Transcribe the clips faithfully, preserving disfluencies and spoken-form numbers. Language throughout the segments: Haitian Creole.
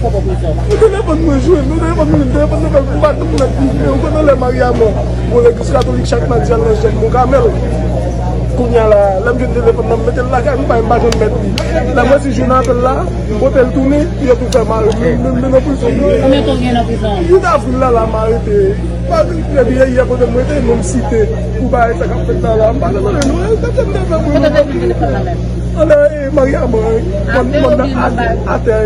Ou telefòn mwen jwe, nou telefòn mwen, telefòn nan fè m pa t mèt viv, men ou konn nan lè Maria mò, bon, legliz katolik chak madi al nan janm bon kamèl. Kounye a la, lè m jwenn telefòn nan, m mete l lakay, m pa, m pa janm mèt li. Lè m resi jwenn apèl la, m pote l tounen, yo tou fè mare m, men, men, men nan prizon. Konbyen tan w gen nan prizon? Uit avril la, la, m arete. Pa gen kredi yè kote m rete, non m site. Pou bagay sa k ap fèt la, la, m pa nan mande nou, e, tèt m te fè mwen. Kote w te jwenn telefòn nan menm? Anlè, e, Maria mò, e, atè,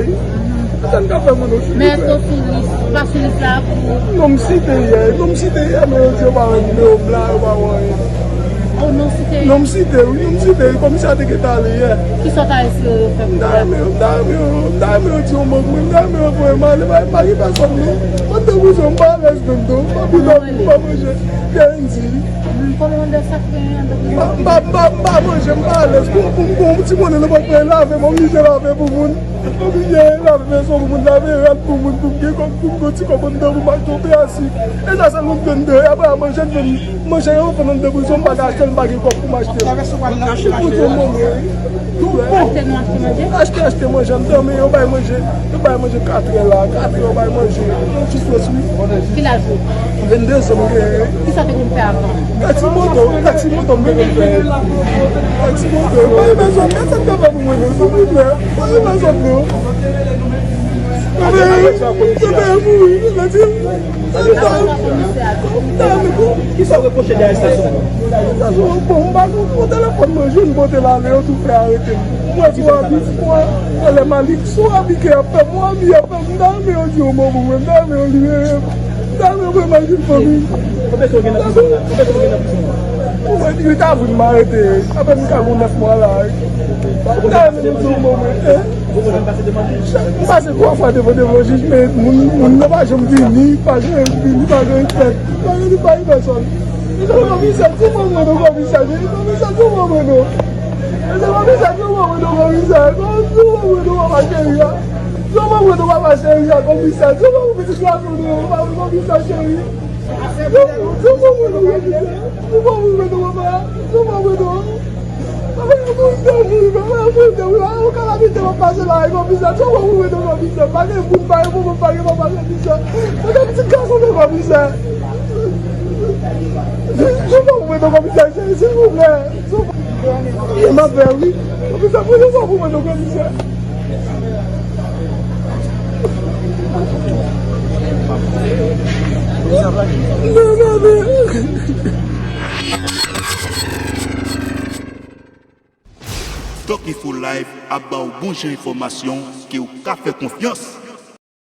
atè n ka fè moun nan. Men èske w sou lis, pa sou lis la pou... Non, m site yè, non, m site yè, men yo di yo pa wè nimewo m la, yo pa wè anyen. Oh, non, site. Non, m site, wi, non, m site, wi, komisè a te gentan ale yè. Kisa w ta espere yo fè pou ou la? M ta renmen yo, m ta renmen yo, m ta renmen yo di yon mo pou mwen, m ta renmen yo voye m ale, pa, pa gen pèsòn non. Mwen te bouzwen, m pa alèz menm non, m pa bidon, m pa manje. Dendi. Kòman w de sa k gen anndan prizon? M pa, m pa, m pa, m pa manje, m pa alèz. Pou, pou, pou yon ti monnen nan pòtfèy, lave, m oblije lave pou moun. M oblije lave vèso pou moun, lave rad pou moun, pou m gen kòb, pou m gen ti kòb anndan pou m achte yon pè a sik. E sa sèlman m te anndan. E apre a manje, m vin manje yon fanm anndan prizon, m pa ka achte l, m pa gen kòb pou m achte l. Pou yon monnen. Achte nou achte manje? Achte, achte manje anndan, men yo bay manje. Yo bay manje katrè la, katrè yo bay manje. Yon ti frans, wi. Ki laj ou? Venndezan m genyen. Kisa w te konn fè avan? Taksi moto, taksi moto m te konn fè. Taksi moto. Pa renmen zòt, men sa m te fè pou mwen, non, silvouplè. Pa renmen zòt, non. Mwen te mouri, mwen te di, mwen te mouri. Kisa w repwoche de arestasyon an? Bon, m pa konn, bon, telefòn mwen jwenn, pote l ale, yo tou fè arete m. Mwen sou abi, mwen, anlè Malik, sou abi ke y ap fè m, ou abi y ap fè m, m ta renmen yo di yon mo pou mwen, m ta renmen yo libere m, m ta renmen yo fè m al jwenn fanmi m. Konbyen tan w gen nan prizon la? Konbyen tan w gen nan prizon an? Mwen uit avril m arete, apèn m ka gon nèf mwa la. M ta renmen yo di yon mo pou mwen, e. M pase twa fwa devan, devan jij, men moun, moun nan pa janm vini, pa janm vini, pa janm fèt, pa janm bay pèsòn. Mesye komisè, di mwen mwen non komisè, mesye komisè, di mwen mwen non. Mesye komisè, di mwen mwen non komisè, di mwen mwen non papa cheri a. Di mwen mwen non papa cheri a, komisè, di mwen mwen pitit gason non, komisè cheri. Di mwen mwen non komisè, di mwen mwen non papa, di mwen mwen non. Papa, yon moun te mouri, papa, yon moun te mouri. Ou ka abite w ap pase la, e komisè, di mwen mwen non komisè, pa gen moun, pa gen manman, pa gen papa komisè. Mwen gen pitit gason non komisè. Di mwen mwen non komisè, silvouplè. E m ap fè wi. Komisè, pran yon fwa pou mwen non komisè. Doc Info Live ap ba w bon jan enfòmasyon ke w ka fè konfyans.